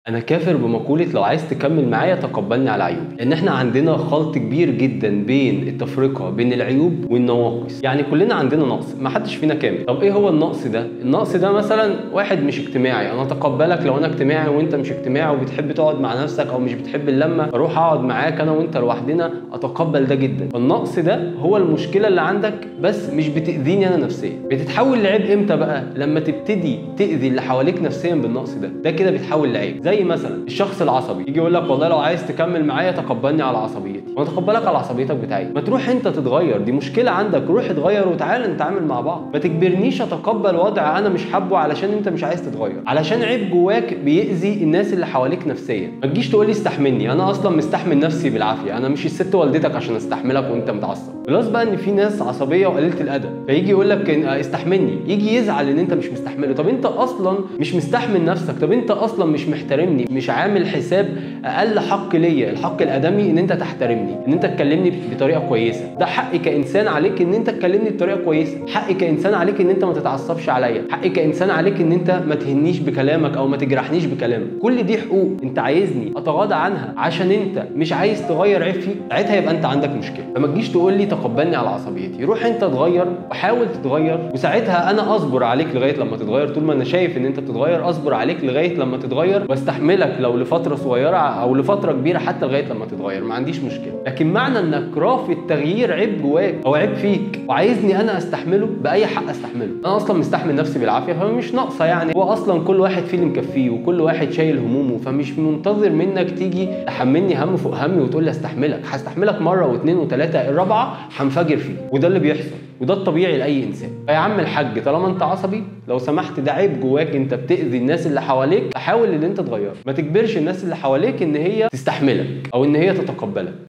انا كافر بمقولة لو عايز تكمل معايا تقبلني على عيوبي، لان احنا عندنا خلط كبير جدا بين التفرقة بين العيوب والنواقص. يعني كلنا عندنا نقص، ما حدش فينا كامل. طب ايه هو النقص ده؟ النقص ده مثلا واحد مش اجتماعي، انا اتقبلك لو انا اجتماعي وانت مش اجتماعي وبتحب تقعد مع نفسك او مش بتحب اللمة، اروح اقعد معاك انا وانت لوحدنا، اتقبل ده جدا. فالنقص ده هو المشكلة اللي عندك، بس مش بتاذيني انا نفسيا. بتتحول لعيب امتى بقى؟ لما تبتدي تاذي اللي حواليك نفسيا بالنقص ده، ده كده بيتحول لعيب. زي مثلا الشخص العصبي يجي يقول لك والله لو عايز تكمل معايا تقبلني على عصبيتي، وانا اتقبلك على عصبيتك بتاعتي. ما تروح انت تتغير، دي مشكلة عندك، روح اتغير وتعالى نتعامل مع بعض. ما تجبرنيش اتقبل وضع انا مش حابة علشان انت مش عايز تتغير، علشان عيب جواك بيأذي الناس اللي حواليك نفسيا. ما تجيش تقول لي استحملني، انا اصلا مستحمل نفسي بالعافية، انا مش الست والدتك عشان استحملك وانت متعصب. plus بقى ان في ناس عصبية وقليله الادب، فيجي يقول لك استحملني، يجي يزعل ان انت مش مستحمله. طب انت اصلا مش مستحمل نفسك، طب انت اصلا مش محترمني، مش عامل حساب اقل حق ليا، الحق الادمي ان انت تحترمني، ان انت تكلمني بطريقة كويسة. ده حقي كانسان عليك ان انت تكلمني بطريقة كويسة، حقي كانسان عليك ان انت ما تتعصبش عليا، حقي كانسان عليك ان انت ما تهنيش بكلامك او ما تجرحنيش بكلامك. كل دي حقوق انت عايزني اتغاضى عنها عشان انت مش عايز تغير عيب فيك، ساعتها يبقى انت عندك مشكلة. فما تجيش تقول لي تقبلني على عصبيتي، روح انت اتغير وحاول تتغير، وساعتها انا اصبر عليك لغاية لما تتغير. طول ما انا شايف ان انت بتتغير اصبر عليك لغاية لما تتغير، واستحملك لو لفترة صغيرة او لفترة كبيرة حتى لغاية لما تتغير، ما عنديش مشكلة. لكن معنى انك رافض تغيير عيب جواك او عيب فيك وعايزني انا استحمله، باي حق استحمله؟ انا اصلا مستحمل نفسي بالعافية، فمش ناقصه يعني. هو اصلا كل واحد فيه اللي مكفيه وكل واحد شايل همومه، فمش منتظر منك تيجي تحملني هم فوق همي وتقول لي استحملك. هستحملك مرة واثنين وثلاثة، الرابعة هنفجر فيه، وده اللي بيحصل وده الطبيعي لاي انسان. فيا عم الحاج طالما انت عصبي لو سمحت، ده عيب جواك، انت بتاذي الناس اللي حواليك، حاول ان انت تغيره. ما تجبرش الناس اللي حواليك ان هي تستحملك او ان هي تتقبلك.